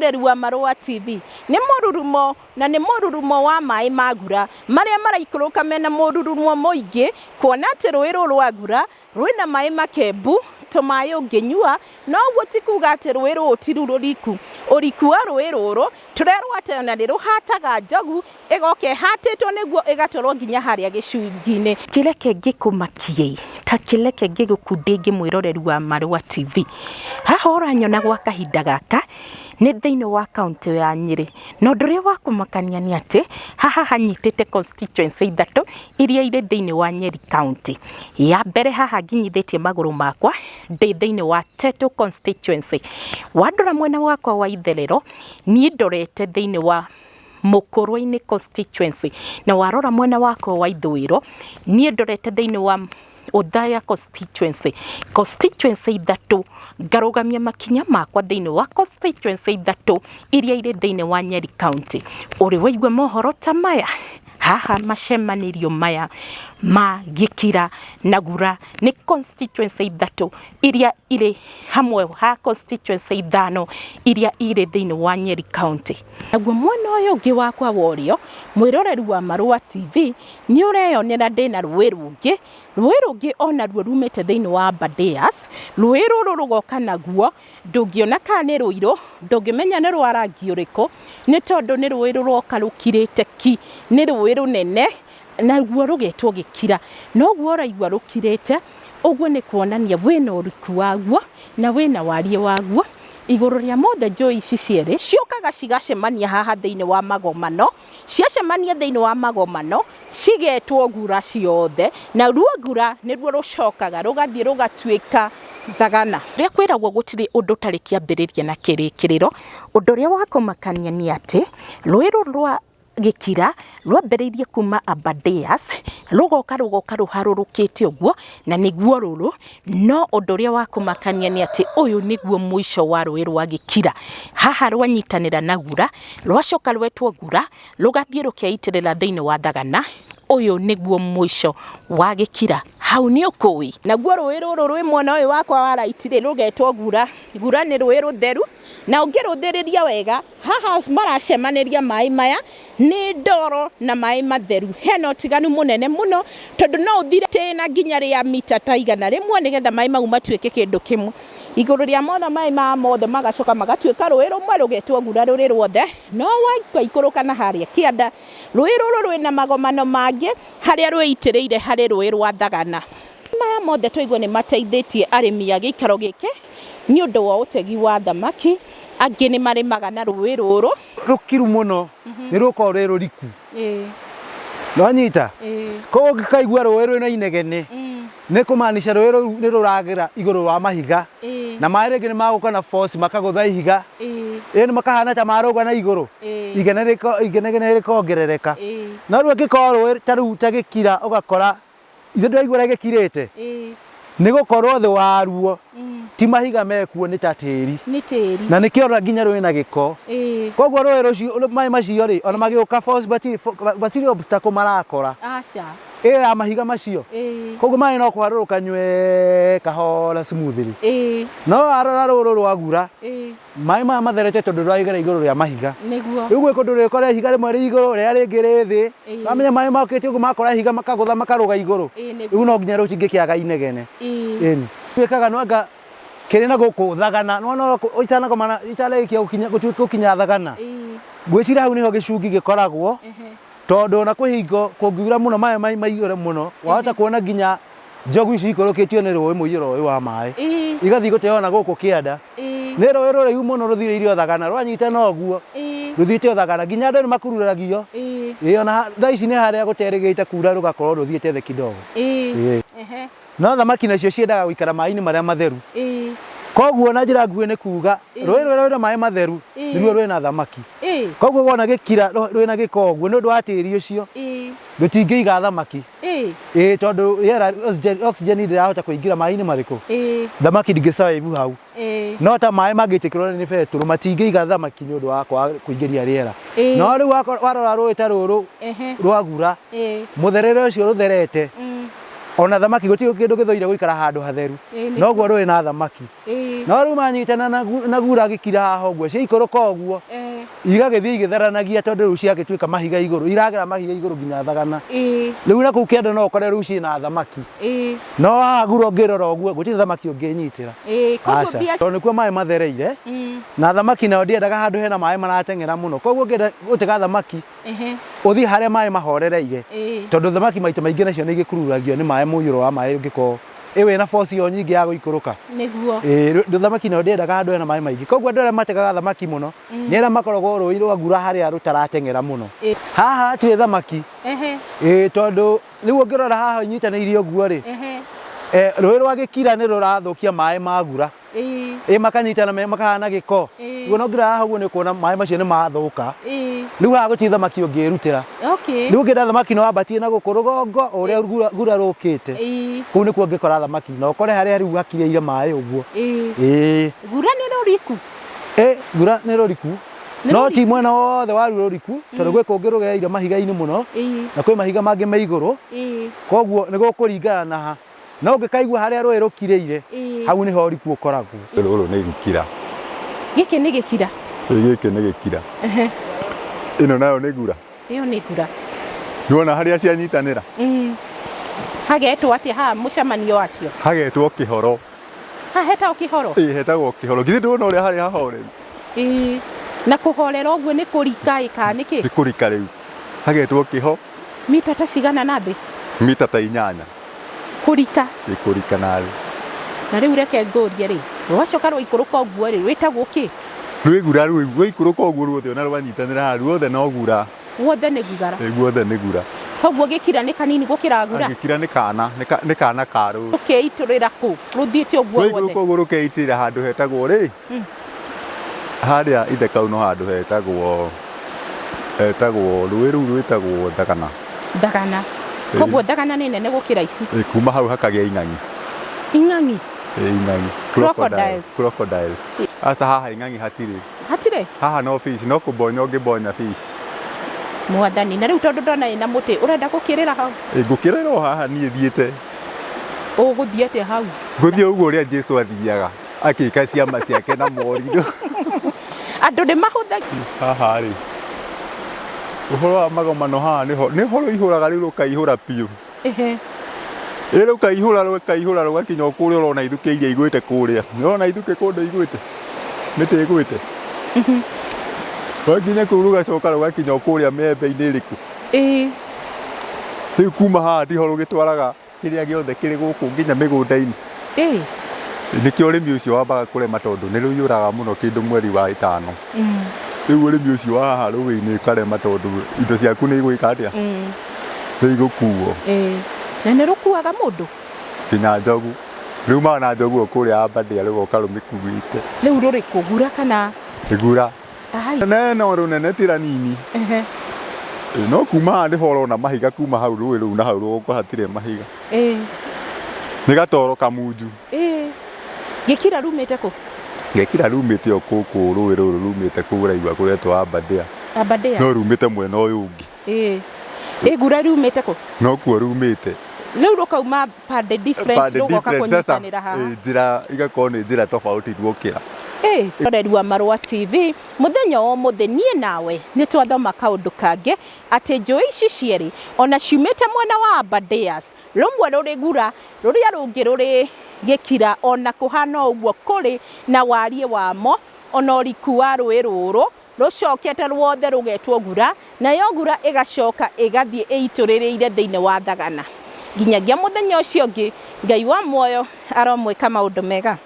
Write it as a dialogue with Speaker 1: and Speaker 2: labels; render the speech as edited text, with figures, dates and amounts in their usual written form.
Speaker 1: Mwĩroreri wa Marũa TV, nĩ mũrurumo na nĩ mũrurumo wa maĩ ma ngura marĩa maraikũrũka mena mũrurumo mũingĩ, kuona atĩ rũĩ rũrũ rwa ngura rwĩna maĩ makembu, tũmaĩ ũngĩnyua, no ũguo ti kuga atĩ rũĩ rũũ ti rũriku. Ũriku wa rũĩ rũrũ tũrerwo atĩ ona nĩ rũhataga njogu ĩgoka ĩhatĩtwo nĩguo ĩgatwarwo nginya harĩa gĩcungi-inĩ. Kĩreke ngĩkũmakie ta kĩreke ngĩgũkundie ingĩ mwĩroreri wa Marũa TV. Haha ũranyona gwa kahinda gaka nĩ thĩinĩ wa kaũntĩ ya Nyĩrĩ, na ũndũ ũrĩa wa kũmakania nĩ atĩ haha hanyitĩte constituency ithatũ iria irĩ thĩinĩ wa Nyeri county. Ya mbere haha nginyithĩtie magũrũ makwa ndĩ thĩinĩ wa Tetu constituency. Wandora mwena wakwa wa itherero niĩ ndorete thĩinĩ wa Mũkũrwe-inĩ constituency, na warora mwena wakwa wa ithũĩro niĩ ndorete thĩinĩ wa Othaya constituency. Constituency ithatũ ngarũgamia makinya makwa thĩinĩ wa constituency ithatũ iria irĩ thĩinĩ wa Nyeri county. Ũrĩ waigua mohoro ta maya? Haha macemanĩrio maya ma Gĩkira na Gura nĩ constituency ithatũ iria irĩ hamwe ha constituency ithano iria irĩ thĩinĩ wa Nyeri county. Naguo mwena ũyũ ũngĩ wakwa wa ũrĩo, mwĩroreri wa Marũa TV, nĩ ũreyonera ndĩna rũĩ rũngĩ, rũĩ rũngĩ onaruo rumĩte thĩinĩ wa Aberdares, rũĩ rũrũ rũgoka naguo, ndũngĩona kana nĩ rũirũ, ndũngĩmenya nĩ rwa rangi ũrĩkũ, nĩ tondũ nĩ rũĩ rũroka rũkirĩte ki, nĩ rũĩ rũnene, naruo rũgetwo gĩkira. Na ũguo ũraigua rũkirĩte, ũguo nĩ kuonania wĩna ũriku waguo, na wĩna wariĩ waguo. Igũrũ rĩa mothe njũĩ ici cierĩ ciũkaga cigacemania haha thĩinĩ wa magomano, ciacemania thĩinĩ wa magomano, cigetwo ngura ciothe, naruo ngura nĩruo rũcokaga rũgathiĩ rũgatuĩka thagana. Ũrĩa kwĩragwo gũtirĩ ũndũ ũtarĩ kĩambĩrĩria na kĩrĩkĩrĩro, ũndũ ũrĩa wa kũmakania nĩ atĩ, rũĩ rũrũ rwa Gĩkira rwambĩrĩirie kuma Aberdares, rũgoka rũgoka rũharũrũkĩte ũguo, na nĩguo rũrũ, no ũndũ ũrĩa wa kũmakania nĩ atĩ ũyũ nĩguo mũico wa rũĩ rwa Gĩkira. Haha rwanyitanĩra na Gura, rwacoka rwetwo Gura, rũgathiĩ rũkeitĩrĩra thĩinĩ wa Thagana, ũyũ nĩguo mũico wa Gĩkira. Hau nĩ ũkũĩ? Naguo rũĩ rũrũ rwĩ mwena ũyũ wakwa wa right rĩ, rũgetwo Gura. Gura nĩ rũĩ rũtheru, na ũngĩrũthĩrĩria wega, haha maracemanĩria maĩ maya nĩ ndoro na maĩ matheru. Hena ũtiganu mũnene mũno, tondũ no ũthire tĩna nginya rĩa mita ta 100 nĩgetha maĩ mau matuĩke kĩndũ kĩmwe. Igũrũ rĩa mothe maĩ maya mothe magacoka magatuĩka rũĩ rũmwe rũgetwo Gura rũrĩ ruothe, no waikũrũka na harĩa kĩanda, rũĩ rũrũ rwĩna magomano mangĩ harĩa rwĩitĩrĩire harĩ rũĩ rwa Thagana. Maya mothe twaigua nĩ mateithĩtie arĩmi a gĩikaro gĩkĩ nĩ ũndũ wa ũtegi wa thamaki, angĩ nĩ marĩmaga na rũĩ rũrũ.
Speaker 2: Rũkiru mũno nĩ rũkoragwo rwĩ rũriku. Nĩwanyita? Koguo ũngĩkaigua rũĩ rwĩna inegene nĩ kũmaanisha rũĩ rũu nĩ rũragera igũrũ wa mahiga na maĩ rĩngĩ nĩ magũka na force makagũtha ihiga ĩni makahana ta marũga na igũrũ inegene rĩkongerereka. No rĩu angĩkorwo rũĩ ta rĩu ta gĩkira ũgakora ithe ndĩraigua ũrĩa gĩkirĩte nĩ gũkorwo thĩ waruo ti mahiga mekuo nĩ ta tĩri
Speaker 1: Nĩ tĩri.
Speaker 2: Na nĩkĩo ona nginya rwĩna gĩko. Koguo rũĩ rũcio maĩ macio rĩ ona magĩũka force matirĩ matirĩ obstacle marakora.
Speaker 1: Aca.
Speaker 2: Ĩyo ya mahiga macio. Koguo maĩ no kũharũrũka nywee kahora smoothly. No warora rũrũ rwagura maĩ maya matherete tondũ rũraigera igũrũ rĩa mahiga.
Speaker 1: Nĩguo.
Speaker 2: Rĩu gwĩ kũndũ ũrĩkora ihiga rĩmwe rĩ igũrũ rĩrĩa rĩngĩ rĩ thĩ. Wamenya maĩ mokĩte ũguo makora ihiga makagũtha makarũga igũrũ. Rĩu no nginya rũtingĩkĩaga inegene. Ĩni. Tuĩkaga nwanga kĩrĩ na gũkũ thagana nĩwona itanagomana itarĩkia gũkinya gũkinya thagana. Ngwĩciria hau nĩho gĩcungi gĩkoragwo tondũ ona kwĩ hingo kũngiura mũno maĩ maiyũre mũno wahota kuona nginya njogu ici ikũrũkĩtio nĩ rũĩ mũiyũro ũyũ wa maĩ igathiĩ gũteo na gũkũ kĩanda. Nĩ rũĩ rũraihu mũno rũthirĩire o thagana rwanyitana ũguo rũthiĩte o thagana nginya andũ nĩ makururagio. Ĩĩ ona thaa ici nĩ harĩa gũterĩgĩte kura rũgakorwo rũthiĩte thĩ kidogo. No thamaki nacio ciendaga gũikara maĩ-inĩ marĩa matheru. Koguo na njĩra nguhĩ nĩ kuga rũĩ rũrĩa rwĩna maĩ matheru nĩruo rwĩna thamaki. Koguo wona gĩkira rwĩna gĩko ũguo nĩ ũndũ wa tĩri ũcio rũtingĩiga thamaki. Ĩĩ tondũ rĩera oxygen ndĩrahota kũingĩra maĩ-inĩ marĩkũ? Thamaki ndingĩ survive hau. No ta maĩ mangĩitĩkĩrwo nĩ betũrũ matingĩiga thamaki nĩ ũndũ wa kwaga kũingĩria rĩera. No rĩu warora rũĩ ta rũrũ rwagura mũtherere ũcio rũtherete ona thamaki gũtirĩ kĩndũ gĩthũire gũikara handũ hatheru noguo rũĩ na thamaki. No rĩu manyitana na gura gĩkira haha ũguo ciaikũrũka ũguo igagĩthiĩ igĩtheranagia tondũ rĩu ciagĩtuĩka mahiga igũrũ iragera mahiga igũrũ nginya thagana. Rĩu na kũu kĩanda no ũkore rĩu ciĩna thamaki. No haha gura ũngĩrora ũguo gũtirĩ thamaki ũngĩnyitĩra.
Speaker 1: Koguo mbia
Speaker 2: Tondũ nĩkuo maĩ mathereire na thamaki nayo ndĩendaga handũ hena maĩ marateng'era mũno. Koguo ũngĩenda gũtega thamaki ũthiĩ harĩa maĩ mahorereire tondũ thamaki maita maingĩ nacio nĩ igĩkururagio nĩ maĩ mũiyũro wa maĩ ũngĩkorwo ĩ wĩna force ĩyo nyingĩ ya gũikũrũka.
Speaker 1: Nĩguo.
Speaker 2: Ĩĩ thamaki nayo ndĩendaga handũ hena maĩ maingĩ. Koguo andũ arĩa mategaga thamaki mũno nĩ arĩa makoragwo rũĩ rwa ngura harĩa rũtarateng'era mũno. Haha hatirĩ thamaki. Ĩĩ tondũ rĩu ũngĩrora haha inyitanĩire ũguo rĩ, rũĩ rwa gĩkira nĩ rũrathũkia maĩ ma ngura. Ĩĩ makanyitana makahana gĩko. Rĩu ona ũngĩrora haha ũguo nĩ ũkuona maĩ macio nĩ mathũka. Rĩu haha gũtirĩ thamaki ũngĩrutĩra. Rĩu ũngĩenda thamaki no wambatie na gũkũ rũgongo o ũrĩa ngura rũkĩte. Kũu nĩkuo ũngĩkora thamaki na ũkore harĩa rĩu hakirĩire maĩ ũguo. Ĩĩ.
Speaker 1: Ngura nĩ rũriku?
Speaker 2: Ĩ ngura nĩ rũriku. No ti mwena wothe waruo rũriku tondũ gwĩ kũngĩ rũgereire mahiga-inĩ mũno na kwĩ mahiga mangĩ me igũrũ. Koguo nĩ gũkũringana na ha. No ũngĩkaigua harĩa rũĩ rũkirĩire, hau nĩho ũriku ũkoragwo.
Speaker 3: Rũrũ nĩ gĩkira.
Speaker 1: Gĩkĩ nĩ gĩkira?
Speaker 3: Ĩĩ gĩkĩ nĩ gĩkira. Ĩno nayo nĩ ngura.
Speaker 1: Ĩyo nĩ ngura.
Speaker 3: Nĩwona harĩa cianyitanĩra?
Speaker 1: Hagetwo atĩa haha mũcemanio wacio?
Speaker 3: Hagetwo kĩhoro.
Speaker 1: Haha hetagwo kĩhoro?
Speaker 3: Ĩĩ hetagwo kĩhoro. Githĩ ndũrona ũrĩa harĩ hahoreru?
Speaker 1: Ĩĩ. Na kũhorera ũguo nĩ kũrika ĩ kana nĩkĩ?
Speaker 3: Nĩ kũrika rĩu. Hagetwo kĩho.
Speaker 1: Mita ta cigana na thĩ?
Speaker 3: Mita ta inyanya.
Speaker 1: Kũrika?
Speaker 3: Ĩ kũrika na thĩ.
Speaker 1: Na rĩu reke ngũrie rĩ, rwacoka rwaikũrũka ũguo rĩ, rwĩtagwo kĩ?
Speaker 3: Rwĩ gura rũu, rwaikũrũka ũguo ruothe ona rwanyitanĩra haha ruothe no gura.
Speaker 1: Guothe nĩ gugara?
Speaker 3: Ĩ guothe nĩ gura.
Speaker 1: Koguo gĩkira nĩ kanini gũkĩra gura?
Speaker 3: Gĩkira nĩ kana, nĩ kana ka rũĩ.
Speaker 1: Rũkeitũrĩra kũ? Rũthiĩte ũguo ruothe?
Speaker 3: Rwaikũrũka ũguo rũkeitĩrĩra handũ hetagwo rĩ, harĩa ithe kau no handũ hetagwo hetagwo rũĩ rũu rwĩtagwo Thagana.
Speaker 1: Thagana. Koguo Thagana nĩ nene gũkĩra ici?
Speaker 3: Ĩ kuma hau hakagĩa ing'ang'i.
Speaker 1: Ing'ang'i?
Speaker 3: Ĩ ing'ang'i.
Speaker 1: Crocodiles.
Speaker 3: Crocodiles. Aca haha ing'ang'i hatirĩ.
Speaker 1: Hatirĩ?
Speaker 3: Haha no fish, no kũbonya ũngĩbonya fish.
Speaker 1: Mwathani, na rĩu tondũ ndona ĩna mũtĩ, ũrenda gũkĩrĩra hau?
Speaker 3: Ĩ ngũkĩrĩra o haha niĩ thiĩte.
Speaker 1: Ũgũthiĩ atĩa hau?
Speaker 3: Ngũthiĩ ũguo ũrĩa Jesu athiaga akĩka ciama ciake na morirũ.
Speaker 1: Andũ nĩ mahũthagia.
Speaker 3: Haha rĩ, ũhoro wa magomano haha nĩho, nĩho rũihũraga rĩu rũkaihũra biũ.
Speaker 1: Ehe.
Speaker 3: Ĩ rũkaihũra rũkaihũra rũgakinya o kũrĩa ũrona ithukĩ iria igwĩte kũrĩa. Nĩũrona ithukĩ kũndũ igwĩte? Mĩtĩ ĩgwĩte? Rwakinya kũu rũgacoka rũgakinya o kũrĩa mĩembe-inĩ ĩrĩkũ.
Speaker 1: Ĩĩ.
Speaker 3: Rĩu kuma haha ndiho rũgĩtwaraga kĩrĩa gĩothe kĩrĩ gũkũ nginya mĩgũnda-inĩ.
Speaker 1: Ĩĩ.
Speaker 3: Nĩkĩo ũrĩmi ũcio wambaga kũrema tondũ nĩ rũiyũraga mũno kĩndũ mweri wa ĩtano. Rĩu ũrĩmi ũcio wa haha rũĩ-inĩ ũkarema tondũ indo ciaku nĩ igwĩka atĩa? Nĩ igũkuo.
Speaker 1: Ĩĩ. Na nĩ rũkuaga mũndũ?
Speaker 3: Nginya njogu. Rumaga na njogu o kũrĩa Aberdare rũgoka rũmĩkuĩte.
Speaker 1: Rĩu rũrĩ kũ? Gura kana?
Speaker 3: Gura.
Speaker 1: Ai.
Speaker 3: Nene no rũnene ti ranini.
Speaker 1: Ehe.
Speaker 3: Ĩĩ, no kuma haha nĩho ũrona mahiga kuma hau rũĩ rũu na hau rũgongo hatirĩ mahiga.
Speaker 1: Ĩĩ.
Speaker 3: Nĩ gatoro kamunju.
Speaker 1: Ĩĩ. Gĩkira rumĩte kũ?
Speaker 3: Gĩkira rumĩte o kũkũ rũĩ rũrũ rumĩte kũu ũraigua kũretwo Aberdare.
Speaker 1: Aberdare.
Speaker 3: No rumĩte mwena ũyũ ũngĩ.
Speaker 1: Ĩĩ. Ĩ gura riumĩte kũ?
Speaker 3: Nokuo rumĩte.
Speaker 1: Rĩu rũkauma pande different
Speaker 3: Pande
Speaker 1: rũgoka
Speaker 3: different, sasa,
Speaker 1: kũnyitanĩra haha.
Speaker 3: ĩ, njĩra igakorwo nĩ njĩra tofauti ruokĩra.
Speaker 1: Ĩ, roreri wa Marũa TV, mũthenya wa ũmũthĩ niĩ nawe nĩ twathoma kaũndũ kangĩ atĩ njũĩ ici cierĩ ona ciumĩte mwena wa Aberdares, rũmwe rũrĩ Gura, rũrĩa rũngĩ rũrĩ Gĩkira, ona kũhana ũguo kũrĩ na wariĩ wamo ona ũriku wa rũĩ rũrũ rũcokete ruothe rũgetwo Gura, nayo Gura ĩgacoka ĩgathiĩ ĩitũrĩrĩire thĩinĩ wa Thagana. Nginyagia mũthenya ũcio ũngĩ, Ngai wa muoyo aromwĩka maũndũ mega.